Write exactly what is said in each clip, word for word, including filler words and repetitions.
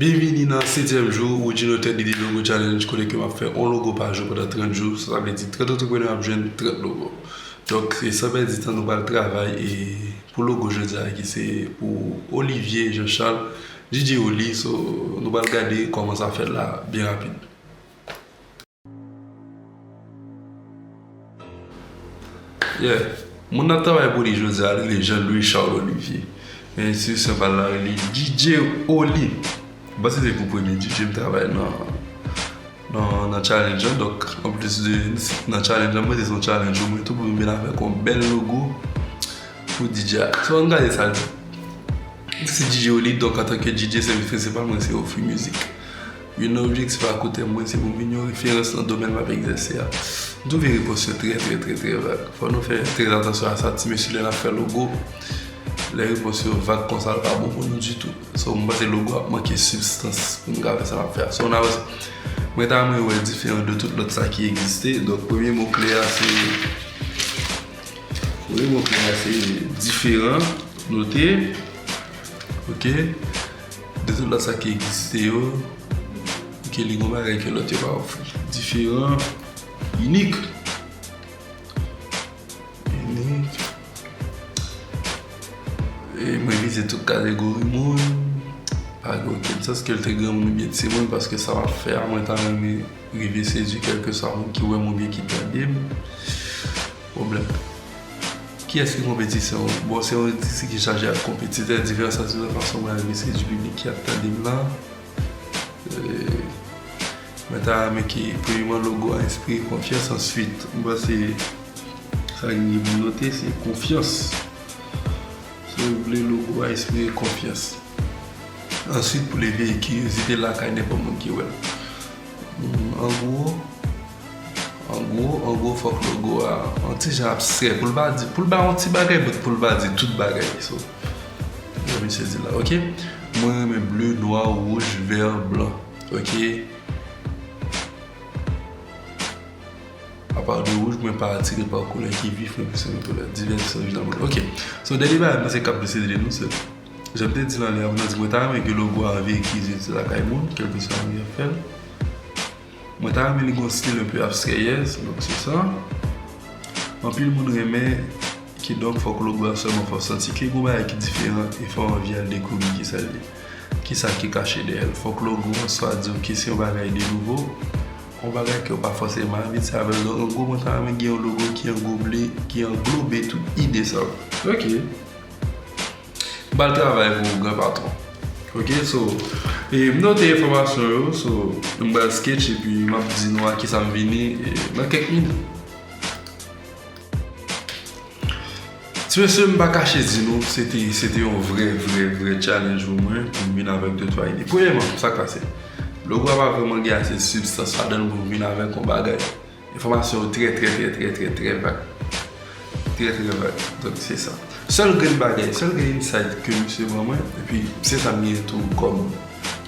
Byenvini nan setyèm jou Woodjino trèd D D Logo Challenge, kote ke m ap fè yon logo pa jou pandan trant jou. Sa vle di trant antreprenè ap jwenn trant logo. Donk, e san pèdi tan, nou pral travay e pou logo jodi a, ki se pou Olivier Jean Charles, D J Oli. So, nou pral gade kòman sa fèt la byen rapid. Yeah. Moun n ap travay pou li jodi a, li rele Jean Louis Charles Olivier. Men enstitisyon pa l la rele D J Oli. M panse se pou premye D J m travay nan, nan, nan challenge lan. Donk, anplis de nan challenge lan, mwen se yon challenge, mwen tou pou m vin avèk yon bèl logo pou D J a. So, ann gade sa l di. Se D J Oli, donk antanke D J, sèvis prensipal mwen se ofri mizik. Youn nan objektif ak kote mwen se pou m vin yon referans nan domèn m ap egzèse a. M twouve repons yo trè, trè, trè, trè vag. Fò nou fè trè atansyon a sa, ti mesye, lè n ap fè logo. Lè repons yo vag konsa, l pa bon pou nou ditou. So, m panse logo ap manke sibstans pou nou ka fè sa n ap fè a. So, n avanse. Mwen ta renmen wè diferan de tout lòt sa ki egziste. Donk, premye mo kle a se, premye mo kle a se diferan. Note. Ok. De tout lòt sa ki egziste yo, ke li gon bagay ke lòt yo pa ofri. Diferan, inik. Inik. E mwen vize tout kategori moun. Pa gen okenn sans ke l te granmoun oubyen timoun, paske sa m ap fè a, mwen ta renmen rive sedui kèlkeswa moun ki wè m oubyen ki tande m. Pwoblèm. Kiyès ki konpetisyon? Bon, se yon endistri ki chaje ak konpetitè. Diferan sa se nan fason mwen rive sedui piblik ki ap tande m lan. E, mwen ta renmen ke, premyèman, logo a enspire konfyans. Answit, m panse sa ki gen pou note, se konfyans. Si w vle logo a enspire konfyans. Answit, pou leve kiryozite lakay nenpòt moun ki wè l. Hmm, an gwo, an gwo, an gwo, fòk logo a yon ti jan abstrè. Pou l pa di, pou l ba yon ti bagay, but pou l pa di tout bagay. So, jan misye di la, ok? Mwen renmen ble, nwa, wouj, vè, blan. Ok? Apa de wouj, mwen pa atire pa koulè ki vif, mwen plis renmen koulè divètisan, orijinal, mwen. Ok. So, dènye bagay, mwen se k ap deside de nou, se, jan m te di l anlè a, mwen di, mwen ta renmen ke logo a anvi ekri di lakay moun, kèlkeswa moun y ap fè l. Mwen ta renmen li gon stil un peu abstrè, yes, donk se sa. Anpil moun renmen, kidonk fòk logo a sèlman fè w santi ke gon bagay ki diferan e fè w anvi al dekouvri kisa l ye. Kisa ki kache dèyè l. Fòk logo an swa di w ke se yon bagay de nouvo, yon bagay ke w pa fòseman abitye avè l. Donk, an gwo, mwen ta renmen gen yon logo ki anglobe, ki anglobe tout ide sa yo. Ok. M pral travay pou ou, gran patwon. Ok, so, e m note enfòmasyon yo, so, m pral sketch epi m ap di nou a kisa m vini, e, nan kèk minit. Ti mesye, m pa kache di nou, se te, se te yon vrè, vrè, vrè challenge pou mwen, pou m vin avèk de twa ide. Premyèman, sa k pase? Logo a pa vrèman gen ase sibstans ladan l pou m vin avèk yon bagay. Enfòmasyon yo trè, trè, trè, trè, trè, trè vag. Trè, trè vag. Donk, se sa. Sèl grenn bagay, sèl grenn insight ke misye ban mwen, epi se sa m genyen tou kòm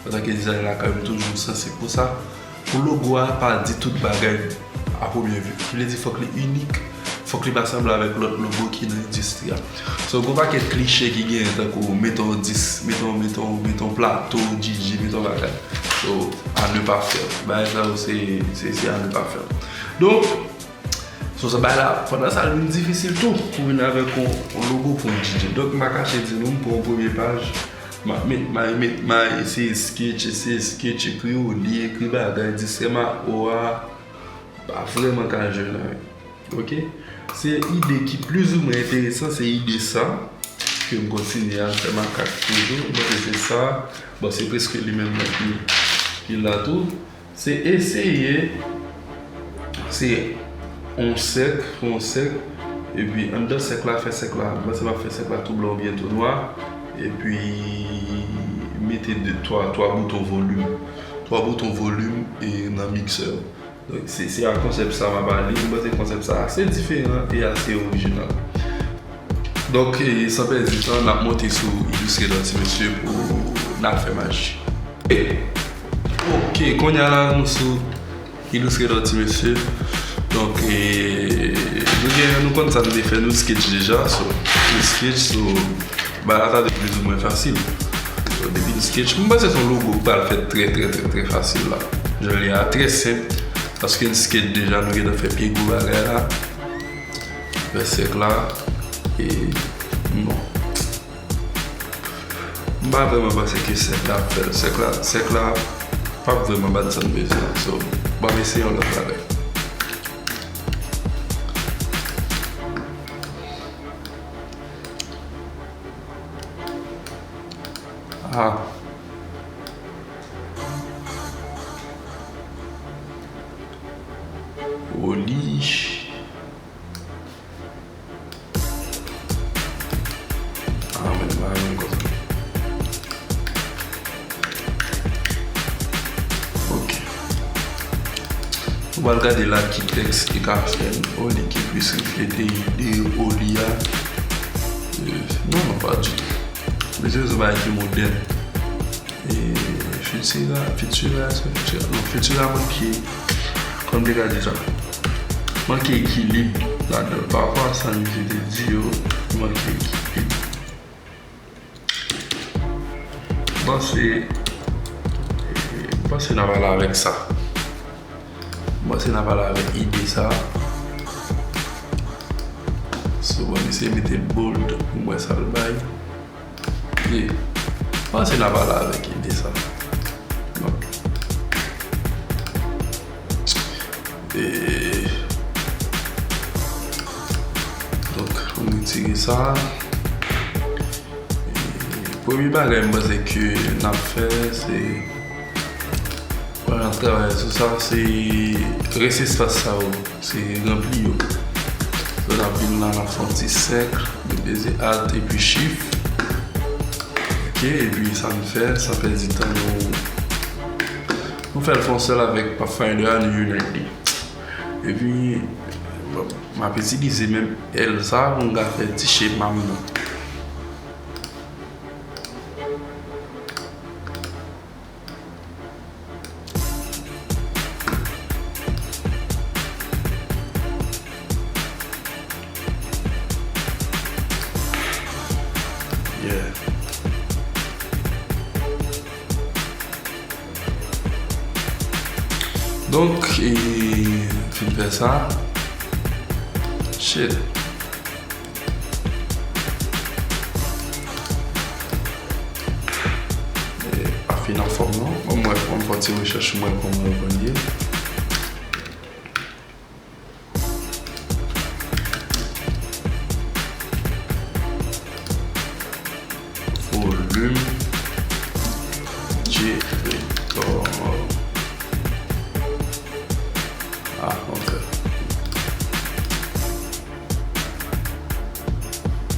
antanke dizayè lakay, m toujou sansib pou sa. Pou logo a pa di tout bagay a premye vi. Ki vle di fòk li inik, fòk li pa sanble avèk lòt logo ki nan endistri a. So, gon pakèt kliche ki genyen tankou mete yon dis, mete yon, mete yon, mete yon plato, D J, mete yon bagay. So, à ne pas faire. Bagay sa yo se, se, se à ne pas faire. Donk, so sa bagay la, pandan sa, l vin difisil tou pou vin avèk yon, yon logo pou yon D J. Donk, m pa kache di nou, m pran yon premye paj, m ap met, m ap met, m ap eseye sketch, eseye sketch, ekri oli, ekri bagay, distrè m a o a, pa vrèman ka jwe nan. Ok? Se ide ki plizoumwen enteresan, se ide sa, ke m kontinye al fè makak toujou. M panse se sa. Bon, se prèske li menm nan ki, ki la tou. Se eseye, se yon sèk, fè yon sèk, epi anndan sèk la, fè sèk la, m panse m ap fè sèk la tou blan oubyen tou nwa, epi mete de, twa, twa bouton volim. Twa bouton volim e nan miksè. Donk, se, se a konsèp sa m ap ale. M panse konsèp sa ase diferan e ase orijinal. Donk, e, san pèdi tan, n ap monte sou Illustrator, ti mesye, pou n al fè maji. E, ok, kounye a la, nou sou Illustrator, ti mesye. Donk, e, nou gen, nou konn sa nou te fè, nou sketch deja, so, nou sketch, so, bagay la ta dwe plizoumwen fasil. Depi n sketch, m panse se yon logo k pral fèt trè, trè, trè, trè fasil la. Jan l ye a, trè senp, paske n sketch deja, nou gentan fè pye gwo bagay la. Fè sèk la, e non. M pa vrèman panse ke sèk la ap fè l. Sèk la, sèk la p ap vrèman ban n sa n bezwen an. So, ban m eseye yon lòt bagay. Ah. Oli. Ah, men, pa menm konsa. Ok. Nou pral gade la ki tèks ki ka fè n oli ki plis reflete ide oli a. Euh, non, non, pa ditou. Men se yon bagay ki modèn. E Futura, Futura, se Futura, non, Futura manke, kòman m te ka di sa? Manke ekilib ladan l. Parapò a sa misye te di yo, manke ekilib. M panse, m panse n ap ale avèk sa. M panse n ap ale avèk ide sa. So, bon, misye mete bold pou m wè sa l bay. Ye. Panse n ap ale avèk ide sa. Donk, e, donk, ann retire sa. E, premye bagay m panse ke n ap fè, se, pandan n ap travay sou sa, se rès espas sa yo. Se ranpli yo. So, n ap vin la, n ap fè yon ti sèk, nou peze Alt epi Shift. Ok, epi sa n fè, san pèdi tan, nou, nou fè l fè yon sèl avèk Pathfinder a, nou unite li. Epi, bon, m ap itilize menm L sa pou m ka fè ti chema m nan. Yeah. Donk, e, fin fè sa. Shit. E, pa fin anfòm non. Bon, mwen, mwen fè yon ti rechèch, mwen, kòman yo konn ye. Volume J P. Ah, ok.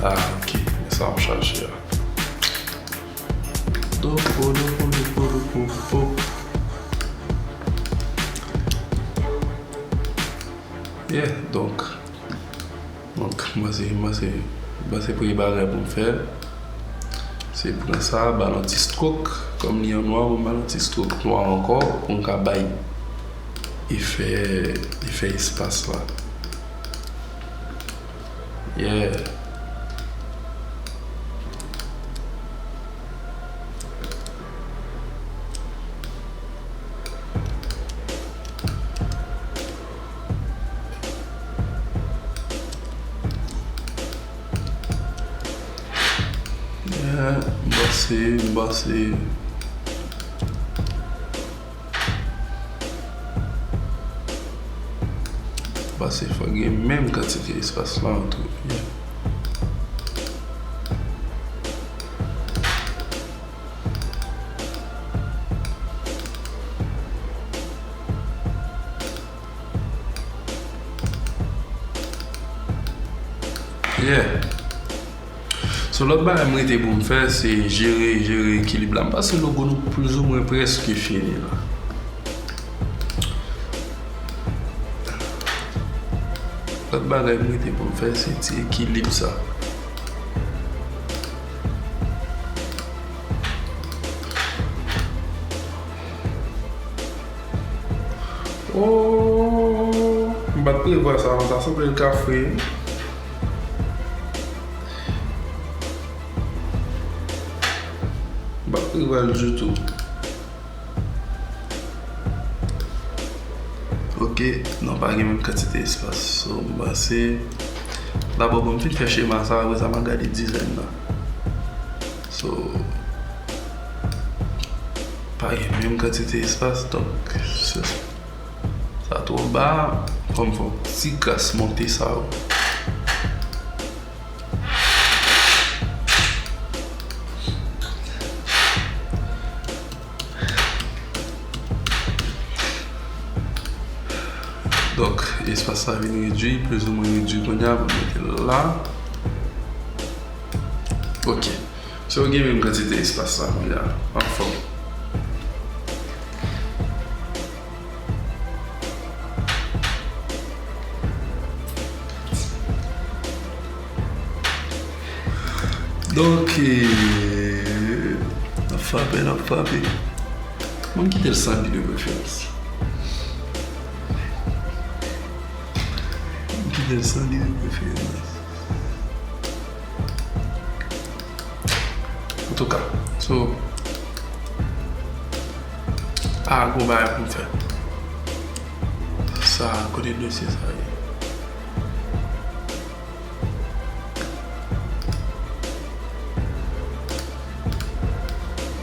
Ah, ok. Men sa m chache a. Dopo, dopo, dopo, dopo, dopo. Yeah, donk, donk, mwen se, mwen se, mwen se premye bagay pou m fè, se pran sa, ba l yon ti stroke, kòm li an nwa, pou m ba l yon ti stroke nwa ankò, pou m ka bay efè, efè espas la. Yeah. Yeah, m panse, m panse. Pase fò gen menm kantite espas la antre. Yeah. Yeah. So, lòt bagay m rete pou m fè, se jere, jere ekilib la. M panse logo nou plizoumwen prèske fini la. Lòt bagay m rete pou m fè, se ti ekilib sa. Oh, m pa t prevwa sa, sa sanble l ka fre. M pa t Pral ditou. Ok, non, pa gen menm kantite espas. So, m panse, dabò, bon, m fin fè chema sa, apre sa, m a gade dizayn nan. So, pa gen menm kantite espas, donk, se sa twò ba, fò m fè yon ti kras monte sa yo. Donk, espas la vin redui, plizoumwen redui kounye a, pou mete l la. Ok. So, gen menm kantite espas la kounye a. Anfòm. Donk, eh, n ap frape, n ap frape. Mwen kite l san bi de preferans. Mwen kite l san bi de preferans. Antouka, so, a, gon bagay pou m fè. Sa, kote dosye sa ye?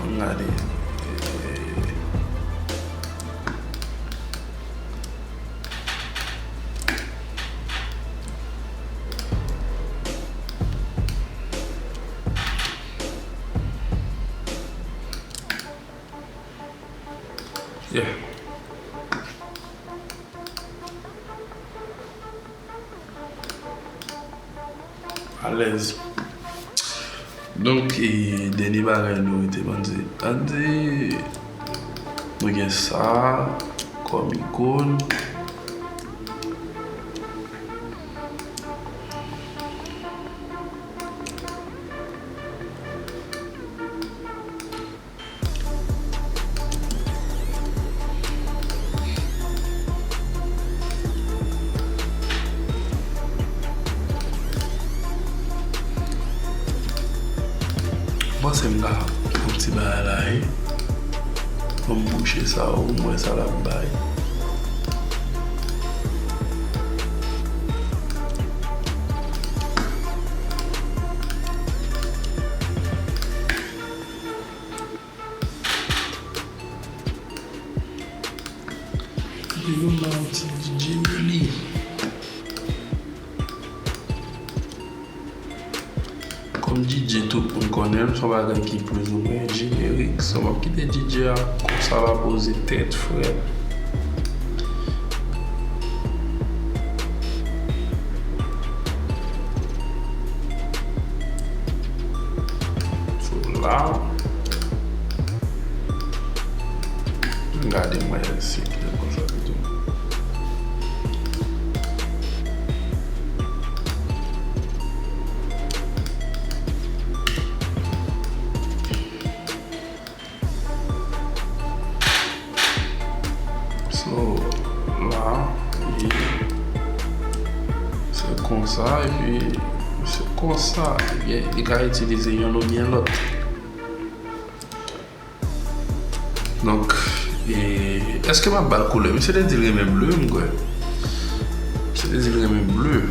Ann gade. Yeah. Alèz. Donk, e, dènye bagay nou rete ban di, ban di, nou gen sa kòm ikòn. Bon, se m ka fè yon ti bagay la, wi. Ban m bouche sa, ou mwen sa l ap bay. Kite nou ba yon ti D J Nelly. Kòm D J tout moun konnen l, se yon bagay ki plizoumwen jenerik. So, m ap kite D J a konsa la poze tèt, frè. So, la, gade mwen si li konsa pito. So, la, e se konsa, epi se konsa, ebyen, li ka itilize yonn oubyen lòt. Donk, e, èske m ap ba l koulè? Misye te di l renmen ble, m kwè. Misye te di l renmen ble.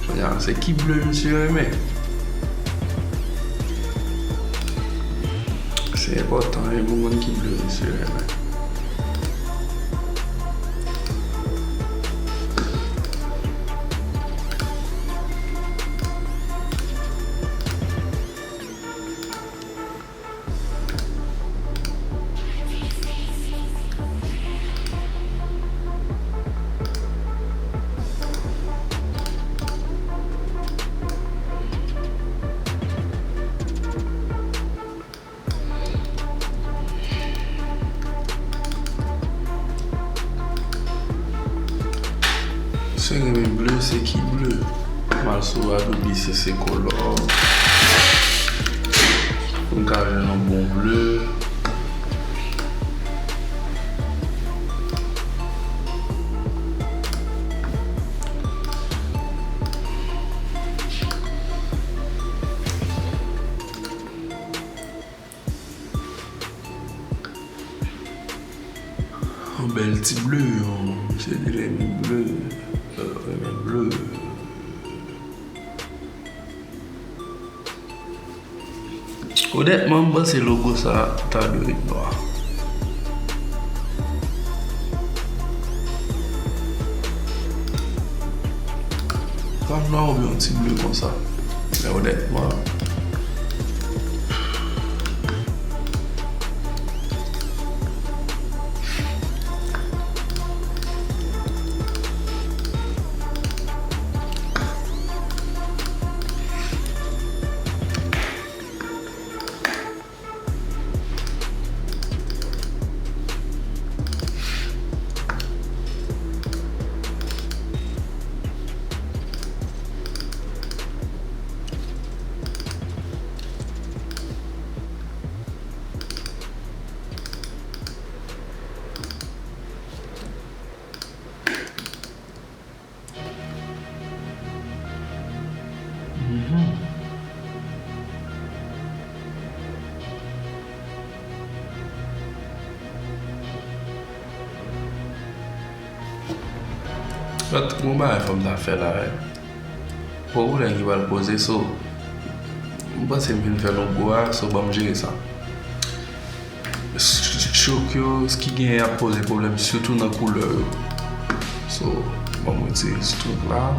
Kounye a, se ki ble misye renmen? Se enpòtan, wi, pou konn ki ble misye renmen. Se renmen ble, se ki ble? M al sou Adobe C C Color. Pou m ka jwenn yon bon ble. Yon bèl ti ble, yon, se de renmen ble, euh, renmen ble. Onètman, m panse logo sa ta dwe ret nwa. Pa nwa oubyen yon ti ble konsa. Men onètman, Fèt, gon bagay fò m ta fè la, wi. Pwoblèm ki pral poze, so, m panse m vin fè logo a, so, ban m jere sa. Ch-, ch-, choke yo, ki genyen ap poze pwoblèm, sitou nan koulè yo. So, ban m retire ti trik la.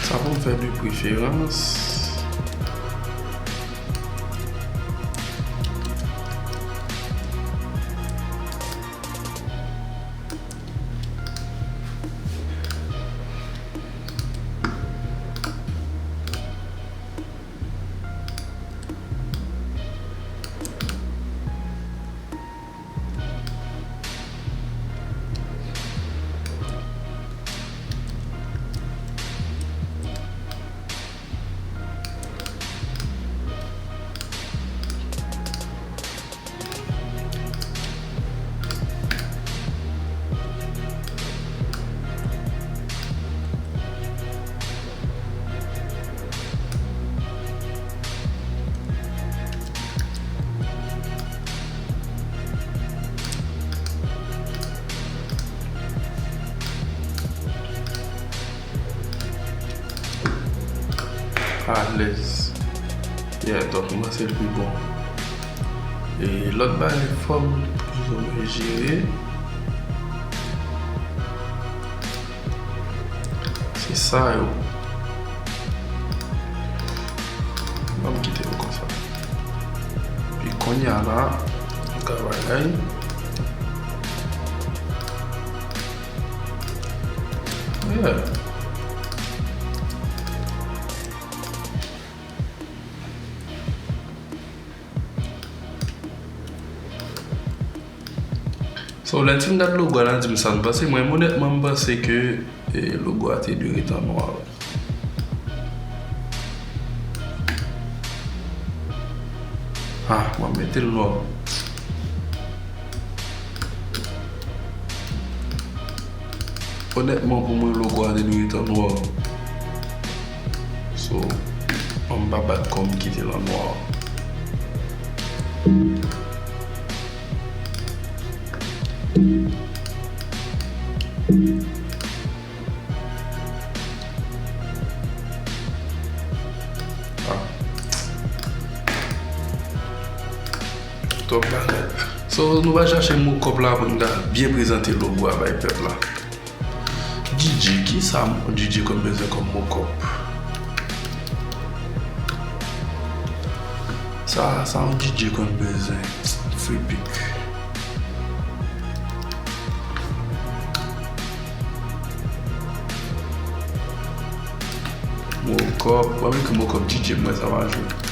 Sa pou m fè de preferans. Alèz. Yeah, donk, mwen se l pi bon. E lòt bagay fò m toujou jere. Se sa yo. Ban m kite yo konsa. Epi kounye a la, nou ka bagay. Yeah. So, lè n fin gad logo a, n a di m sa n panse. Mwen, onètman, m panse ke, e, logo a te dwe ret an nwa. Ah, mwen mete l nwa. Onètman, pou mwen, logo a te dwe ret an nwa. So, an m pa bat kò m kite l an nwa. Ah. Twòp bagay. So, nou va chache mockup la pou n ka byen prezante logo a bay pèp la. D J, kisa yon D J konn bezwen kòm mockup? Sa, sa yon D J konn bezwen. Free pick. Mockup, mwen menm ki mockup D J mwen sa va jwe.